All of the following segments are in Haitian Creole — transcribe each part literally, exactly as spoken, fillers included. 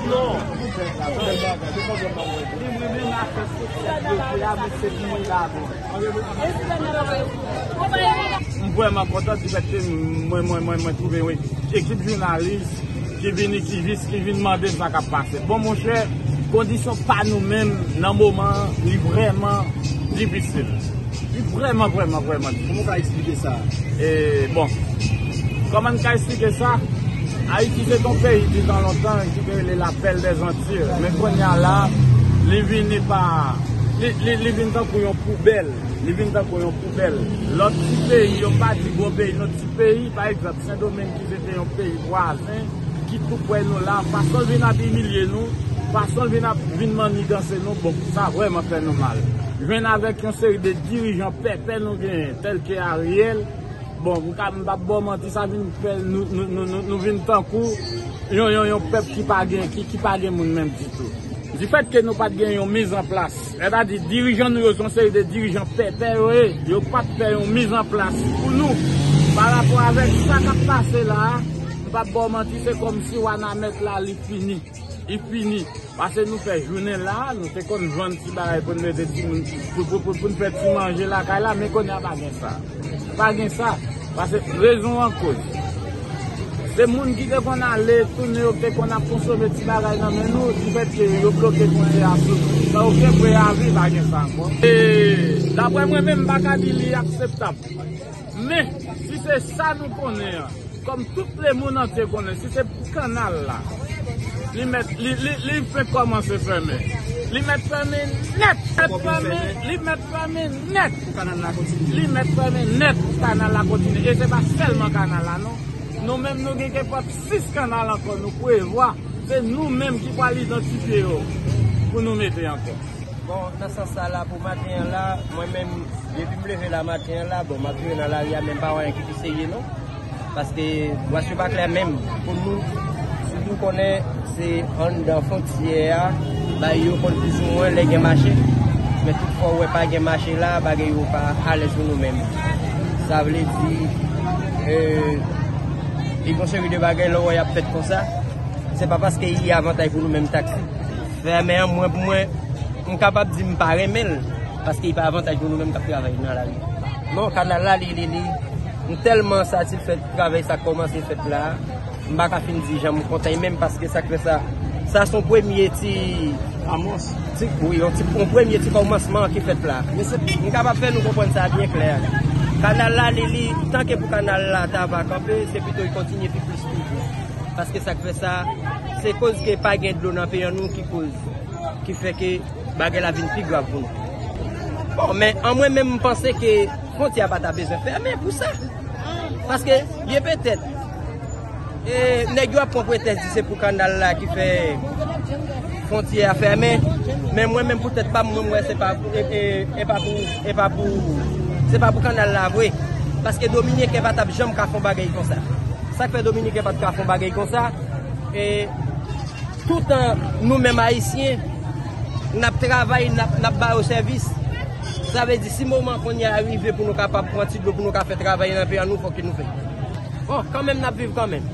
Non. Li mwen menm afè sosyal yo fè a, men se pou mwen dabò. M vrèman kontan di fèt ke mwen, mwen, mwen, mwen twouve yon ekip jounalis ki vini, ki jis, ki vin mande sa k ap pase. Bon, monchè, kondisyon pa nou menm nan moman an, li vrèman difisil. Li vrèman, vrèman, vrèman difisil. Kòman w ka eksplike sa? E, bon, kòman n ka eksplike sa? Ayiti se yon peyi di tan lontan ki te rele la perle des Antilles. Men kounye a la, li vini pa, li, li, li vin tankou yon poubèl. Li vin tankou yon poubèl. Lòt ti peyi, yo pa di gwo peyi, non, ti peyi, pa egzanp, Sendomeng ki se te yon peyi vwazen, ki tou prè nou la, fason l vin ap imilye nou, fason l vin ap vin manniganse nou, bon, sa vrèman fè nou mal. Jwenn avèk yon seri de dirijan pèpè nou genyen, tèl ke Ariel, bon, m ka, m p ap ba w manti, sa vin fè nou, nou, nou, nou, nou vin tankou yon, yon, yon pèp ki pa gen, ki, ki pa gen moun menm ditou. Difèt ke nou pa t gen yon mizanplas, sètadi dirijan nou yo se yon seri de dirijan pèpè yo ye, yo pa t fè yon mizanplas pou nou. Pa rapò avèk sa k ap pase la a, m p ap ba w manti, se kòmsi Wanament la, li fini. Li fini. Paske nou fè jounen la, nou te konn vann ti bagay pou n mete timoun, pou, pou, pou, pou n fè ti manje lakay la, men kounye a pa gen sa. Pa gen sa. Paske rezon an koz. Se moun ki te konn ale, tounen yo ki te konn ap konsome ti bagay nan men nou, difèt ke yo bloke fwontyè a sou nou. Sa yo fè preyavi, pa gen sa ankò. E, daprè mwen menm, m pa ka di li akseptab. Men, si se sa nou konnen an, kòm tout lemonn antye konnen, si se pou kanal la, li mèt, li, li, li fenk kòmanse fèmen. Li mèt fèmen nèt. Mèt fèmen, li mèt fèmen nèt. Pou kanal la kontinye. Li mèt fèmen nèt pou kanal la kontinye. E se pa sèlman kanal la, non. Nou menm, nou gen kenpòt sis kanal ankò nou prevwa. Se nou menm ki pral idantifye yo pou nou mete ankò. Bon, nan sans sa la, pou maten an la, mwen menm, depi m leve la maten an la, bon, m ap vire nan lari a, men m pa wè anyen ki pi serye, non. Paske bras yo pa klè menm. Pou nou, sitou konnen se anndan fwontyè a, bagay yo konn plizoumwen lè gen mache. Men tout fwa ou wè pa gen mache la, bagay yo pa alèz pou nou menm. Sa vle di, e, e gon seri de bagay lè w wè y ap fèt konsa, se pa paske li avantaj pou nou menm taksi. Fèmen an, mwen, pou mwen, m kapab di m pa renmen l, paske li pa avantaj pou nou menm k ap travay nan lari. Non, kanal la, li, li, li, m tèlman satisfè de travay sa k kòmanse fèt la. M pa ka fin di jan m kontan menm, paske sa k fè sa, sa se yon premye ti, amons. Ti, wi, yon ti, yon premye ti kòmansman ki fèt la. M kapab fè nou konprann sa byen klè. Kanal la, li, li, tanke pou kanal la ta va kanpe, se pito l kontinye pi plis toujou. Paske sa k fè sa, se koz ke pa gen dlo nan peyi an nou ki koz, ki fè ke bagay la vin pi grav pou nou. Bon, men an mwen menm, m panse ke fwontyè a pa ta bezwen fèmen pou sa. Paske, byen petèt, e, nèg yo ap pran pretèks di se pou kanal la ki fè fwontyè a fèmen, men mwen menm pou tèt pa m, mwen, m wè se pa, e, e, e pa pou, e pa pou, se pa pou kanal la vre. Paske Dominiken pa t ap janm ka fè yon bagay konsa. Sa k fè Dominiken pa t ka fè yon bagay konsa, e, toutan nou menm Ayisyen, n ap travay, n ap, n ap ba yo sèvis. Sa vle di, si moman kounye a rive pou nou kapab pran ti dlo, pou nou ka fè travay nan peyi an nou, fòk ke nou fè. Bon, kanmenm, n ap viv kanmenm.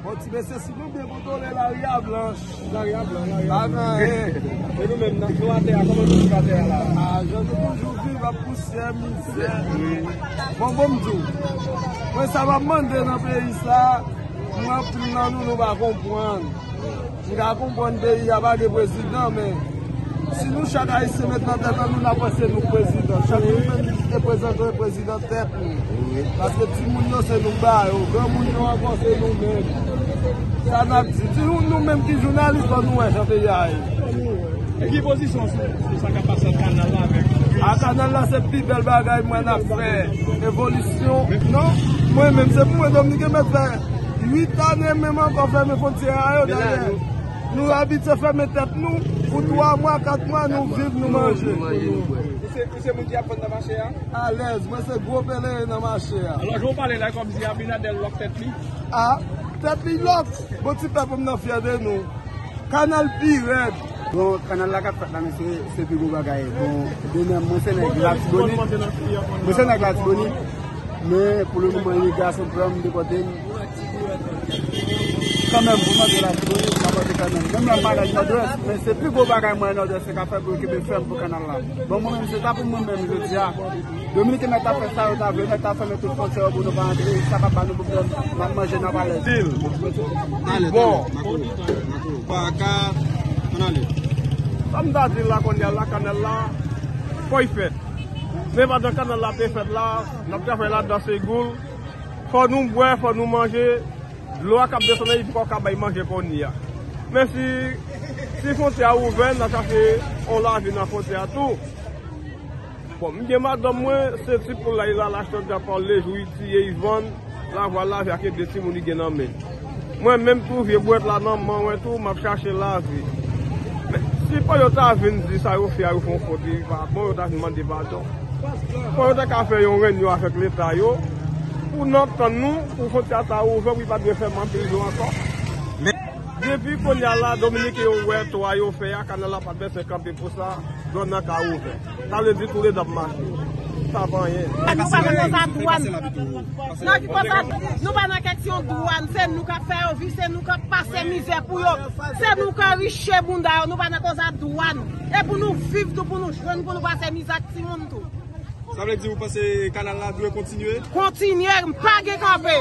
Bon, ti mesye, si nou byen kontwole lari a blanch. Lari a blan, lari a blan. Pa gen anyen. E nou menm, nan, nou atè a, kòman nou viv atè a la? A, jan nou toujou viv, ap pousyè, mizè. Bon, bon, m di w. Mwen, sa m ap mande nan peyi sa, mwen, anpil nan nou, nou pa konprann. M ka konprann peyi a pa gen prezidan, men si nou chak Ayisyen met nan tèt an nou, n ap panse nou k prezidan. Chak moun menm ki reprezante, reprezante tèt nou. Paske timoun yo se nou k ba yo, granmoun yo ankò se nou menm. Sa n ap di? Di nou, nou menm ki jounalis, ban nou wè jan peyi a ye. E ki pozisyon sou, sou sa k ap pase ant kanal la avèk... A, kanal la se pi bèl bagay mwen n ap fè. Evolisyon. Non, mwen menm, se pou mwen Dominiken mèt fè uit ane menm ankò fèmen fwontyè a yo dèyè. Nou abitye fèmen tèt nou pou twa mwa, kat mwa, nou viv, nou manje. Ou se, ou se moun ki ap vann nan mache a? Alèz, mwen se gwo peleyen nan mache a. Alò, jan w pale la, kòmsi Abinader lòk tèt li. A, tèt li lòk. Bon, ti pèp m nan fyè de nou. Kanal pi rèd. Bon, kanal la k ap fèt la, men se, se pi gwo bagay. Bon, demen mwen se nèg Latibonit. Mwen se nèg Latibonit. Men pou le moman, li gason pran m de kote m. Kanmenm, pou mande la, tou, m ap mande kanmenm. Menm lè m pa nan Nòdwès, men se pi gwo bagay mwen Nòdwès, se ka fè pou yo kenbe fèm pou kanal la. Bon, mwen menm, se ta pou mwen menm, jodi a. Dominiken mèt ap fè sa yo ta vle, mèt ap fèmen tout fwontyè yo pou nou pa antre, sa p ap ba nou pwoblèm, n ap manje, n ap alèz. Dil. Bon. Paka, ann ale. Sa m ta di la, kounye a la, kanal la, fò l fèt. Men pandan kanal la te fèt la, n ap travay ladan, se goul. Fò nou bwè, fò nou manje. Dlo a k ap desann nan, li poko ka bay manje kounye a. Men si, si fwontyè a ouvè, n a chache yon lavi nan fwontyè a tou. Bon, m gen madanm mwen, se ti poulay la, l achte, l pran lejou, li tiye, li vann, l a vwa lavi ak de timoun li gen nan men. Mwen menm tou, vye bwèt la nan men mwen tou, m ap chache lavi. Men, si Panyòl ta vin di sa yo fè a, yo fè yon fot, li pa bon, yo ta vin mande padon. Fò yo ta ka fè yon renyon avèk Leta yo, pou n ap tann nou, pou fwontyè a ta ouvè, pou li pa dwe fèmen anpil jou ankò. Depi kounye a la, Dominiken yo wè twa yo fè a, kanal la pa t bezwen kanpe pou sa, dwàn nan ka ouvè. Sa vle di tou le dan ap mache. Sa pa anyen. Nou pa nan koze dwàn. Nan ki koze, nou pa nan kesyon dwàn. Se nou k ap fè yo viv, se nou k ap pase mizè pou yo. Se nou k anrichi bounda yo, nou pa nan koze dwàn. E pou nou viv tou, pou nou jwenn, pou nou pase mizè ak timoun tou. Sa vle di ou panse kanal la dwe kontinye? Kontinye, pa gen kanpe.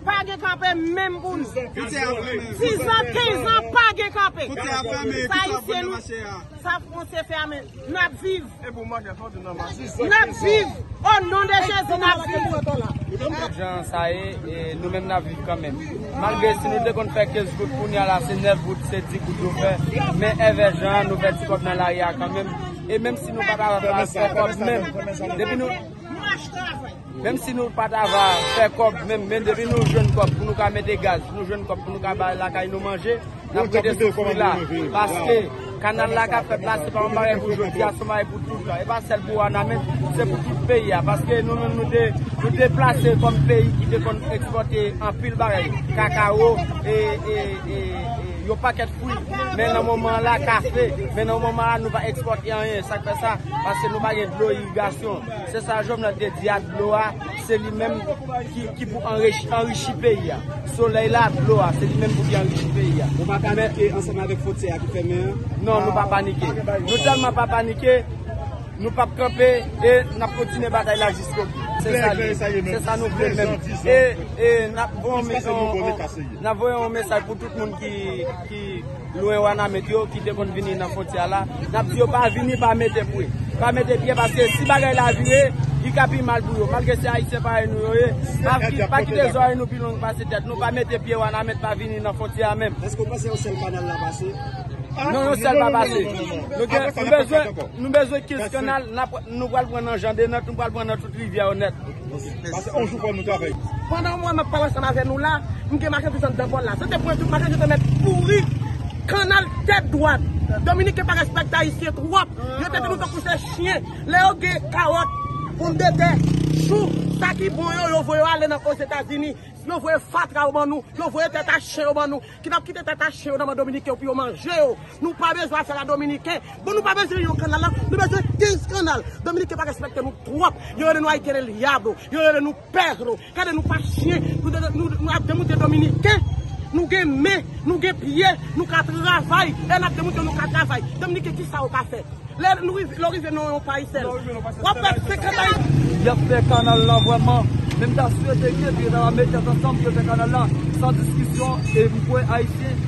Pa gen kanpe menm pou nou. Fwontyè a fèmen. Dis an, kenz an, pa gen kanpe. Fwontyè a fèmen, ki sa w ap vande mache a? Sa fwontyè fèmen. N ap viv. E pou manje fò tou nan mache. N ap viv. O non de Jezi, n ap viv. Jan sa ye, e, nou menm n ap viv kanmenm. Malgre si nou te konn fè kenz goud, kounye a la se nèf goud, se dis goud yo fè. Men èvè jan an, nou fè ti kòb nan lari a kanmenm. E menm si nou pa ta va fè kòb menm, depi nou, menm si nou pa ta va fè kòb menm, men depi nou jwenn kòb pou nou ka mete gaz, nou jwenn kòb pou nou ka bay lakay nou manje, n ap rete sou fri la. Paske kanal la k ap fèt la, se pa yon bagay pou jodi a, se yon bagay pou tout tan. E pa sèl pou Wanament, se pou tout peyi a. Paske nou menm nou te, nou te plase kòm peyi ki te konn ekspòte anpil bagay, kakawo, e, e, e, e yon pakèt fwi, men nan moman an la, kafe, men nan moman an la, nou pa ekspòte anyen. Sa k fè sa? Paske nou pa gen dlo irigasyon. Se sa Jovenel te di a, dlo a, se li menm ki, ki pou anrichi, anrichi peyi a. Solèy la, dlo a, se li menm pou ki anrichi peyi a. Nou pa panike ansanm avèk fwontyè a ki fèmen an? Non, nou pa panike. Nou tèlman pa panike, nou p ap kanpe e n ap kontinye batay la jiskobou. Se sa li ye. Se sa nou vle menm. E, e n ap voye yon mes-, yon, yon, n ap voye yon mesaj pou tout moun ki, ki lwen Wanament yo, ki te konn vini nan fwontyè a la. N ap di yo pa vini, pa mete pye. Pa mete pye, paske si bagay la vire, li ka pi mal pou yo. Malgre se Ayisyen parèy nou yo ye, pa ki-, pa kite zòrèy nou pi long pase tèt nou. Pa mete pye Wanament, pa vini nan fwontyè a menm. Èske w panse yon sèl kanal la pase? Non, yon sèl pa pase. Nou gen, nou bezwen, nou bezwen kenz kanal, n ap, nou pral pran nan Jan de Nant, nou pral pran nan tout rivyè yo nèt. Pase yon jou fò nou travay. Pandan mwen m ap pale ansanm avè nou la, m gen machandiz anndan pòl la. Se te pran tout machandiz yo te mèt pouri kanal tèt dwat. Dominiken pa respekte Ayisyen twòp. Yo trete nou tankou se chen. Lè yo gen kawòt, ponmdetè, chou, sa ki bon yo, yo voye yo ale nan Ozetazini. Yo voye fatra yo ban nou, yo voye tèt a chen yo ban nou. Ki n ap kite tèt a chen yo nan men Dominiken yo pou yo manje yo. Nou pa bezwen afè la Dominiken. Bon, nou pa bezwen yon kanal la, nou bezwen kenz kanal. Dominiken pa respekte nou twòp. Yo rele nou Haitian del Diablo, yo rele nou perro. Gade nou pa chen, nou, nou, nou ap demontre Dominiken. Nou gen men, nou gen pye, nou ka travay. E n ap demontre nou ka travay. Dominiken, ki sa ou ka fè? Lè nou rive, lè w rive nan yon peyi sèl, w ap fè senkant peyi. Y ap fè kanal la vrèman. Men m ta swete ke pou yo ta va met tèt ansanm pou yo fè kanal la san diskisyon. E m kwè Ayisyen,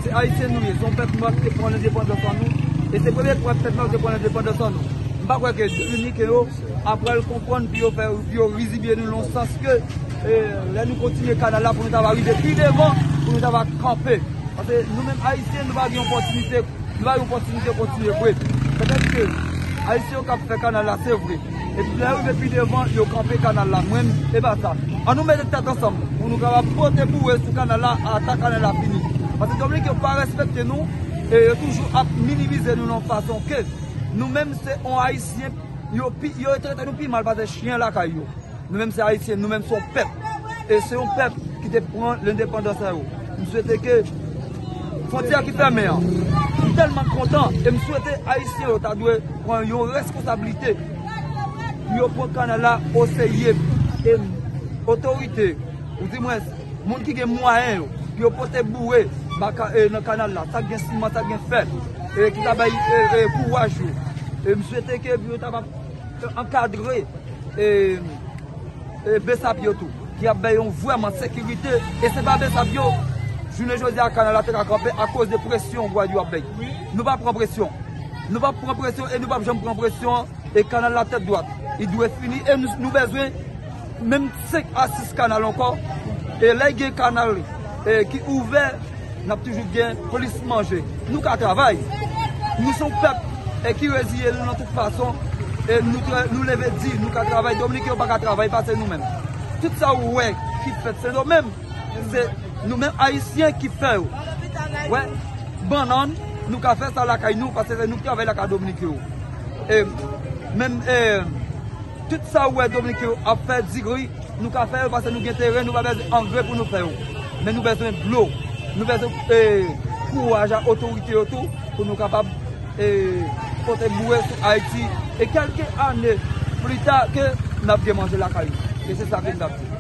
se Ayisyen nou ye. Se yon pèp nwa ki te pran lendepandans an nou. E se premye fwa pèp nwa te pran lendepandans an nou. M pa kwè ke Dominiken yo ap pral konprann pou yo fè, pou yo rizibye nou nan yon sans ke, e, lè nou kontinye kanal la pou nou ta va rive pi devan, pou nou ta va kanpe. Paske nou menm Ayisyen, nou pa gen opòtinite, nou pa gen opòtinite kontinye vre. Petèt ke Ayisyen yo k ap fè kanal la, se vre. Epi lè yo rive pi devan, yo kanpe kanal la. Mwen, e pa sa. Ann nou mete tèt ansanm pou nou kapab pote boure sou kanal la, ata kanal la fini. Paske Dominiken yo pa respekte nou, e yo toujou ap minimize nou nan yon fason ke nou menm se yon Ayisyen, yo pi, yo trete nou pi mal pase chen lakay yo. Nou menm se Ayisyen, nou menm se yon pèp. E se yon pèp ki te pran lendepandans an yo. M swete ke fwontyè ki fèmen an, m tèlman kontan e m swete Ayisyen yo ta dwe pran yon reskonsablite pou yo pran kanal la oserye. E otorite, ou di mwens, moun ki gen mwayen yo, Yo pote boure baka, e, nan kanal la, sa k gen siman, sa k gen fè, e, ki ka bay, e, e, kouraj yo. E, m swete ke yo ta va ankadre, e, e, besap yo tou, ki ap bay yon vrèman sekirite, e se pa besap yo, jounen jodi a kanal la te ka kanpe akoz de presyon Gwadloup ap bay. Nou pa pran presyon. Nou pa pran presyon e nou pa janm pran presyon. E kanal la tèt dwat, li dwe fini. E nou, nou bezwen menm senk a sis kanal ankò. E lè gen kanal, e, ki ouvè, n ap toujou gen plis manje. Nou ka travay. Nou se yon pèp, e, ki reziye nou nan tout fason. E nou, nou leve di, nou ka travay. Dominiken yo pa ka travay pase nou menm. Tout sa ou wè ki fèt Sendomeng, se nou menm Ayisyen ki fè yo. Wè, bannann, nou ka fè sa lakay nou, paske se nou ki travay lakay Dominiken yo. E, menm, e, tout sa ou wè Dominiken yo ap fè, digri, nou ka fè yo, paske nou gen teren, nou pa bezwen angre pou nou fè yo. Men nou bezwen dlo, nou bezwen, e, kouraj a otorite yo tou, pou nou kapab, e, pote boure sou Ayiti. E kèlke ane pli ta ke n ap gen manje lakay nou. E se sa ke n ap di.